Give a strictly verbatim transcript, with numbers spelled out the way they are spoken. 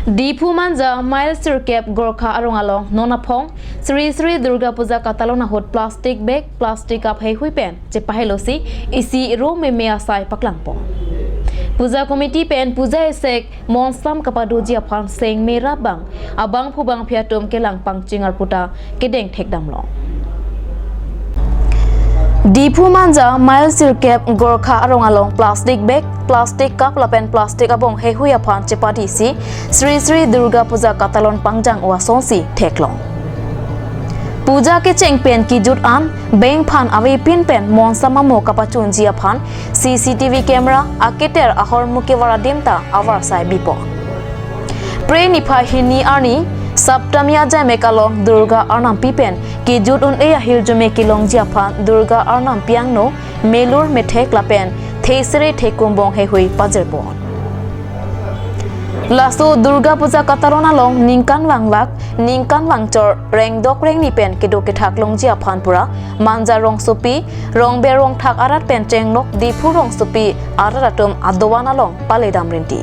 Diphu Manja mile sirkep Gorkha arong along non aphong Sri Sri Durga Puja katalon ahut plastic bag, plastic cup heihui pen chepahelosi isi ro meme asai paklangpon. Puja committee pen puja esek monsam kapadoji aphan seng merap bang abangphu bangphi atum kelang pangching arpu ta kedeng thekdamlong. Diphu Manja mile sirkep Gorkha arong along plastic bag, plastic cup lapen plastic abong heihui aphan chepadisi Sri Sri Durga Puja katalon pangjang o asonsi theklong. Puja kecheng pen kejut an bengphan avepin pen monsam amo kapachunji aphan C C T V camera aketer ahormu kevar adim ta avarsai bipon. Pre niphai hini arni Saptami ajaimek along Durga Arnampi pen kejut un-e ahirjume kelongji aphan Durga Arnampi angno melur methek lapen thesere thekumbong heihui pajirpon. Laso Durga Puja katalon along ningkan vanglak, ningkan vangchor, rengdok rengni pen kedo kethak longji aphan pura Manja rongsopi, rongber rongthak arat pen chenglok Diphu rongsopi arat atum adovan along paledam rinti.